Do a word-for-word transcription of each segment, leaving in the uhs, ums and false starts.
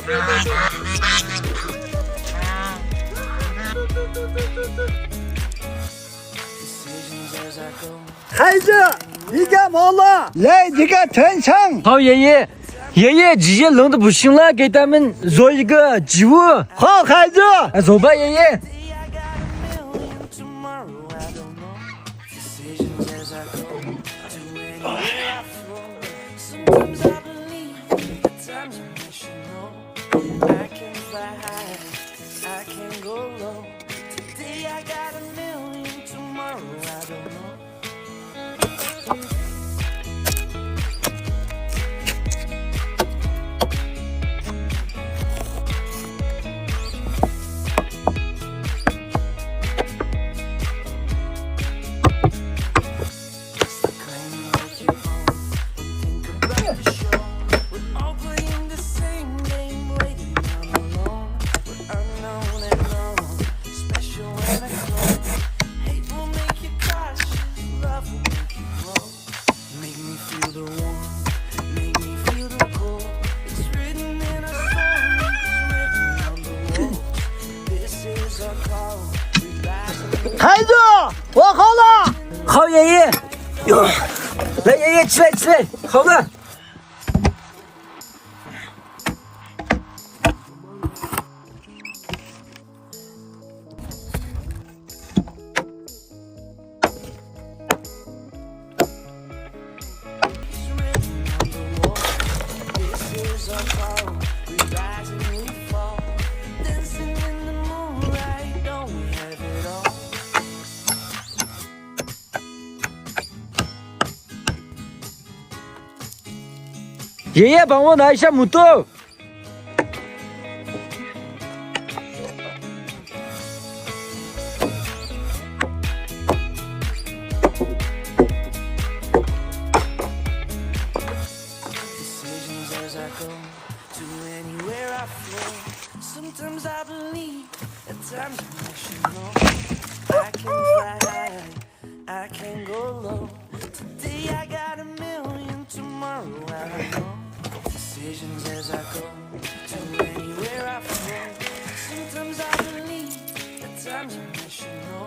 خەيجى، دىگە مالا. لەي دىگە تېنچاڭ. خاۋ يەيە. يەيە، جىجە لىڭدە بۇشىڭلا گەيتەمىن زويىگە جىۋۇ. خاۋ خەيجى. زوبا يەيە. خەيجى! ۋاخالا! خاۋ يەيە! لەي يەيە، چىلەي، چىلەي! خاۋلا! يەيە، باڭۋو نايشا مۇتۇ. Sometimes I believe, at times I'm rational. I can fly high, I can go low. Today I got a million, tomorrow I don't know. Decisions as I go to anywhere I flow. Sometimes I believe, at times I'm rational.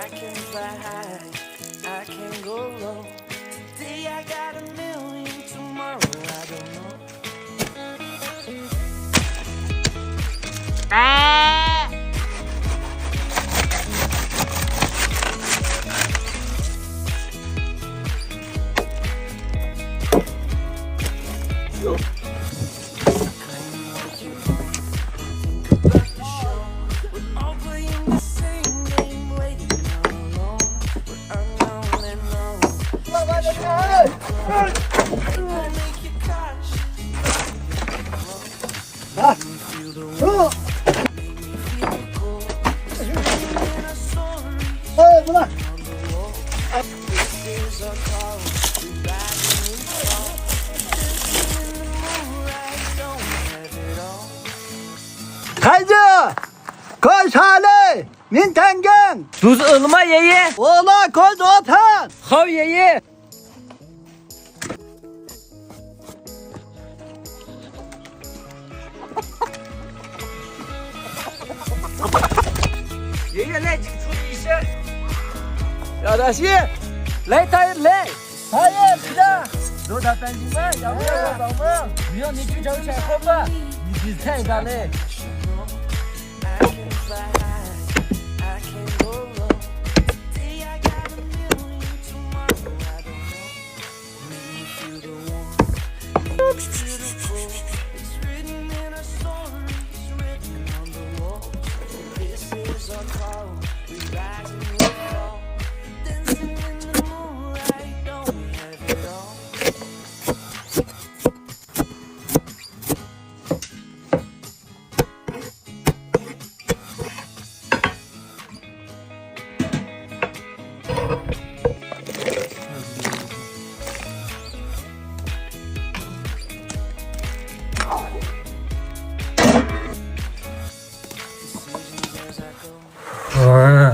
I can fly high, I can go low. Today I got a million, tomorrow I don't know. خەيجى! كوش خالى! مىن تەڭگەن! دۇز ئىلما يەيە! ئولا كوش ئوتەن! خاۋ يەيە!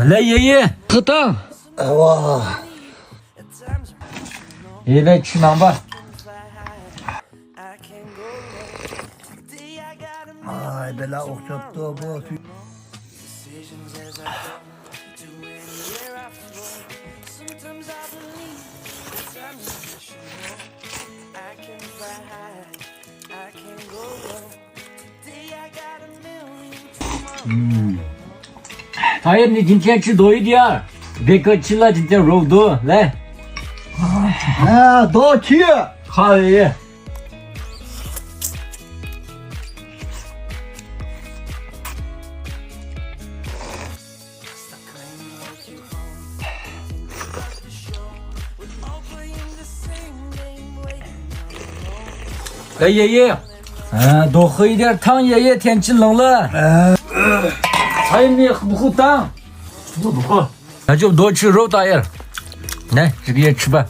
لا يي يي. خطا. ايوا. يي لا چۈشمەڭ با. ئاي، بەلا ئوخشاپتۇ بۇ. تايىر، نېمە جىنچەنچى دويدى يا؟ بېكەتچىلار جىنچەن روۋدۇ، لە. ھە، دوچى. خاۋىيە. لا爷爷。 ھە، دوخۇيدەر تاڭ يەيە تيەنچىنلىڭلار. ھە. ھاي، مېخ بۇخۇ تاڭ. بۇخۇ، بۇخۇ. ھاجو دوچى رو تايىر. نە، جىگە يەتچى با.